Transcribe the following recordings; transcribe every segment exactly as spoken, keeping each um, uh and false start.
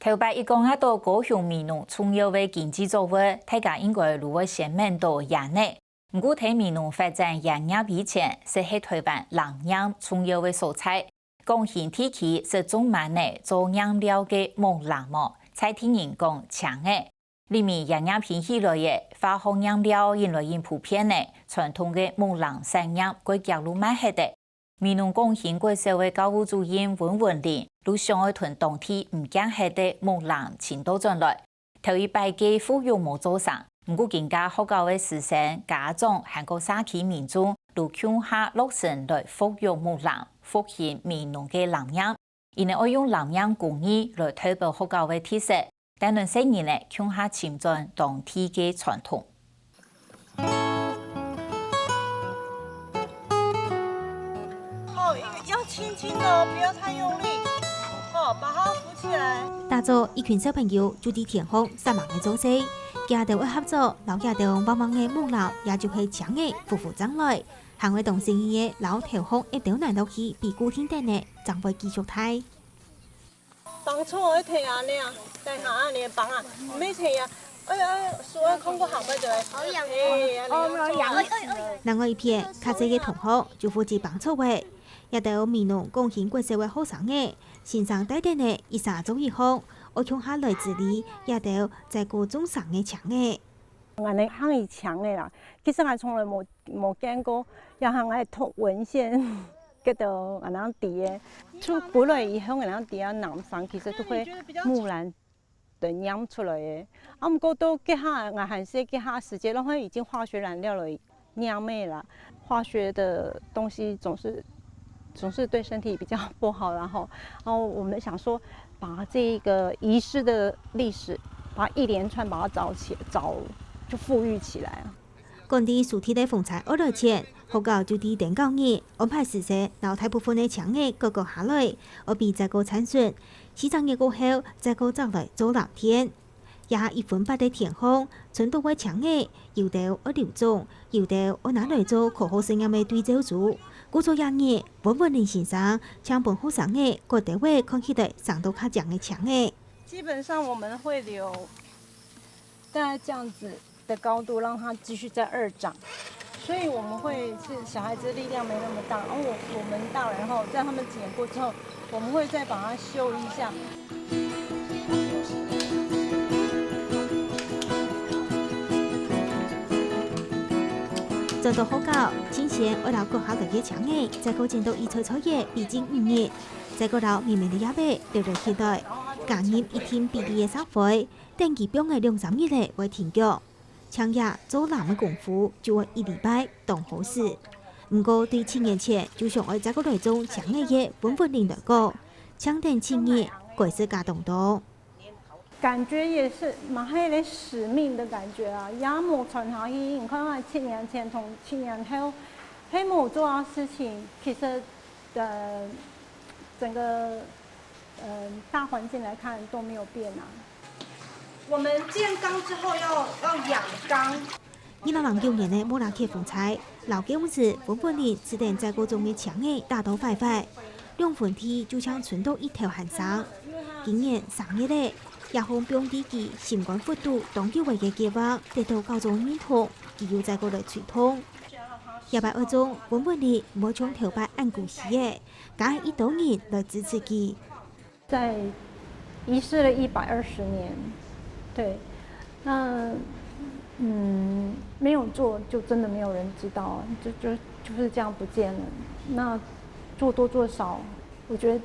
頭擺一講啊到高雄美濃重要个經濟作物，大家應該就會先愐到菸仔。毋過在美濃發展菸業以前，就係臺灣藍染重要个所在。廣興地區就種滿了做染料个木藍哦，在地人講青仔。 這味菸葉興起來个，化學染料引來因普遍了，傳統个木藍產業過遽就賣忒了。美濃廣興國小个教務主任溫文玲，就想愛同當地毋見忒个木藍尋倒轉來。頭一擺个復育無做成，毋過今下學校个師生、家長還過社區民眾，就共下落成來復育木藍，復興美濃个藍染。 因為愛用藍染工藝來代表學校个特色，帶等細人仔共下尋轉當地个傳統。哦，要輕輕的哦，不要太用力。哦，把它扶起來。打早，一群小朋友就在田項煞猛个做事，佢兜愛合作，摎佢兜黃黃个木藍，也就係青仔，扶扶正來。 還會當細義仔摎頭殼一兜難落去，比固定等呢，正會繼續大。幫錯，愛提啊，你啊，等下啊，你的幫啊，毋係提啊。哎呀，哎呀，手啊，看過好，快點。好癢哦。哎呀，哦，你要做啊。癢。另外一片，較細个同學就負責幫錯仔。這兜美濃廣興國小个學生仔，先生帶等呢，一儕做一項，愛共下來治理這兜在該種生个青仔。 𠊎等行以青仔啦，其實𠊎從來無，無見過，也行來讀文獻，這兜𠊎等知个。出國了以後，𠊎等知啊，藍色其實都會木藍的染出來个。啊，毋過到這下，𠊎還係這下時節，然後已經化學染料了， 染个啦，化學的東西總是，總是對身體比較不好啦吼。然後我們想說，把這個遺失的歷史，把它一連串把它找起，找，就復育起來啊。趕在收地个風災愛來前，學校就在頂高日安排師生摎大部分个青仔割割下來，愛分再過產脣，四隻月過後，再過摘來做藍靛。 這一分八个田項，伸到个青仔，有兜愛留種，有兜愛拿來做科學實驗个對照組。故所這日，溫文玲先生正分學生仔割兜仔看起來生到較靚个青仔。基本上我們會留大概這樣子的高度，讓它繼續再二長。 所以我們會是小孩子力量沒那麼大，然後我，我們大人吼，在他們剪過之後，我們會再把它修一下。轉到學校，先先愛摎割下來个青仔，再過剪到一撮撮仔，比整五日，再過摎綿綿个葉仔留留起來，加入一定比例个石灰，等佢放个兩三日仔會停腳。 青葉做藍个功夫就愛一禮拜，當好勢。毋過對七年前就想愛再過來種青仔个溫文玲來講，淨等七日，該係加當多。感覺也是蠻有點使命的感覺啊，也無傳下去，你看看七年前同七年後，係無做到事情，其實，呃，整個，呃，大環境來看都沒有變啊。 我們建缸之後要，要養缸。二零零九年个莫拉克風災，摎該時溫文玲試等再過種个青仔打到壞壞，兩分地就淨伸到一頭還生。今年三月仔，這項放在佢心肝腹肚當久仔个計畫，得到校長認同，佢又再過來推動。這擺愛種，溫文玲毋會像頭擺恁孤栖仔，加一兜人來支持佢。 在遺失了一百二十年，對，那，嗯，沒有做，就真的沒有人知道，就，就，就是這樣不見了。那做多做少，我覺得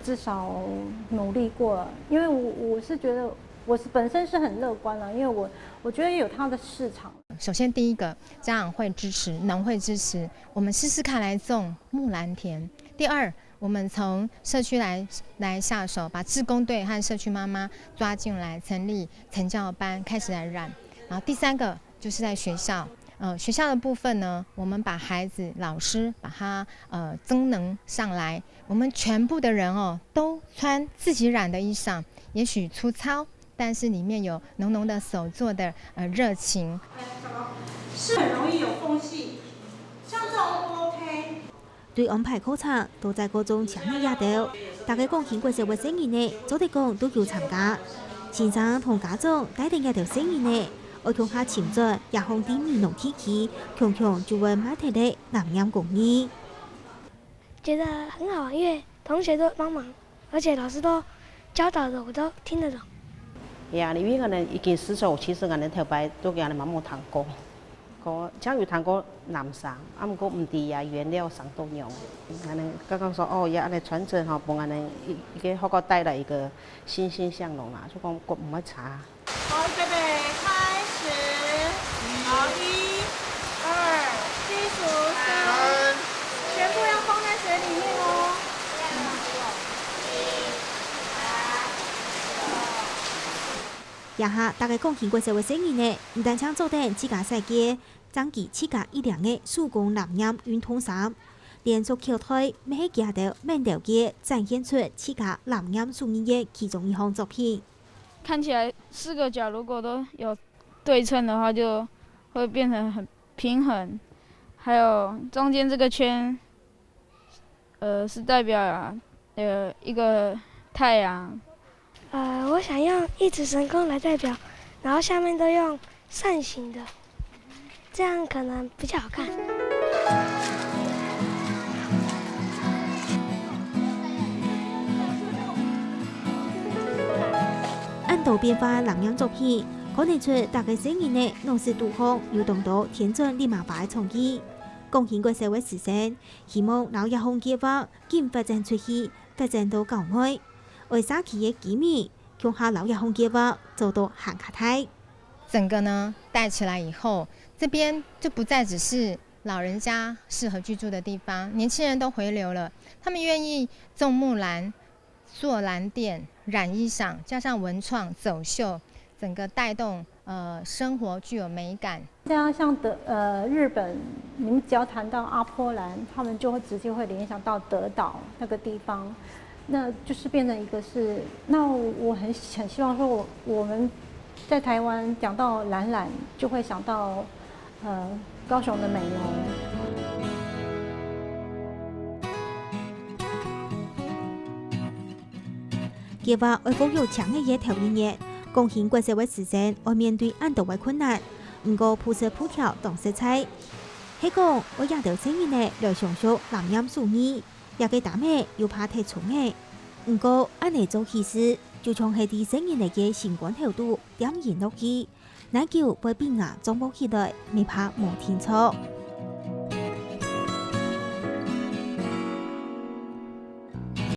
至少努力過了，因為我，我是覺得我是本身是很樂觀啦，因為我，我覺得有它的市場。首先，第一個，家長會支持，農會支持，我們試試看來種木藍田。第二， 我們從社區來，來下手，把志工隊和社區媽媽抓進來，成立成教班，開始來染。然後第三個就是在學校，呃，學校的部分呢，我們把孩子、老師把他，呃，增能上來，我們全部的人哦，都穿自己染的衣裳，也許粗糙，但是裡面有濃濃的手作的，呃，熱情。是很容易有縫隙，像這種 O K。對安排課程，都在高中青年這兜，逐個廣興國小个細人仔，做得講都有參加。先生同家長帶等這兜細人仔，愛共下尋轉這項在美濃地區，強強就會賣忒个藍染工藝。覺得很好玩，因為同學都幫忙，而且老師都教導的，我都聽得懂。呀，因為𠊎等已經四十五，其實𠊎等頭擺都摎𠊎等媽媽談過。 過，正有聽過藍衫，啊，毋過毋知啊原料生到仰。𠊎等剛剛說，哦，也恁樣傳承吼，分𠊎等一，一個學校帶來一個欣欣向榮啦，就講過毋會差。好，預備，開始。好，一、二，金屬三，全部要放在水裡面哦。 這下逐個廣興國小个細人仔，毋單淨做得自家設計，正佢自家一領个手工藍染運動衫，連續口袋乜係佢兜面頭个展現出自家藍染手藝个其中一項作品。看起來四個角如果都有對稱的話，就會變成很平衡。還有中間這個圈，呃，是代表啊，呃，一個太陽。呃，我想用一指神功來代表，然後下面都用扇形的，這樣可能比較好看。恁多變化个藍染作品，看得出逐個細人仔腦屎肚項有當多天真麗麻花个創意。廣興國小个師生，希望摎這項計畫緊發展出去，發展到校外，為社區个居民共下摎這項計畫做到還較大。整個呢帶起來以後，這邊就不再只是老人家適合居住的地方，年輕人都回流了，他們願意種木蘭、做藍靛、染衣裳，加上文創、走秀，整個帶動，呃，生活具有美感。像，像德，呃，日本，你們只要談到阿波蘭，他們就會直接會聯想到德島那個地方，那就是變成一個是，那我很，很希望說我，我們在台灣講到藍染，就會想到，呃，高雄的美濃。 計畫愛復育青年个頭一年，廣興國小个師生愛面對恁多个困難，毋過樸實步調當實在。係講，愛這兜細人仔來相續藍染手藝，這個擔仔又怕忒重了。毋過，恁樣做起勢，就像係在細人仔个心肝頭肚點引落去，哪久會變啊，掌握起來，乜怕無定著。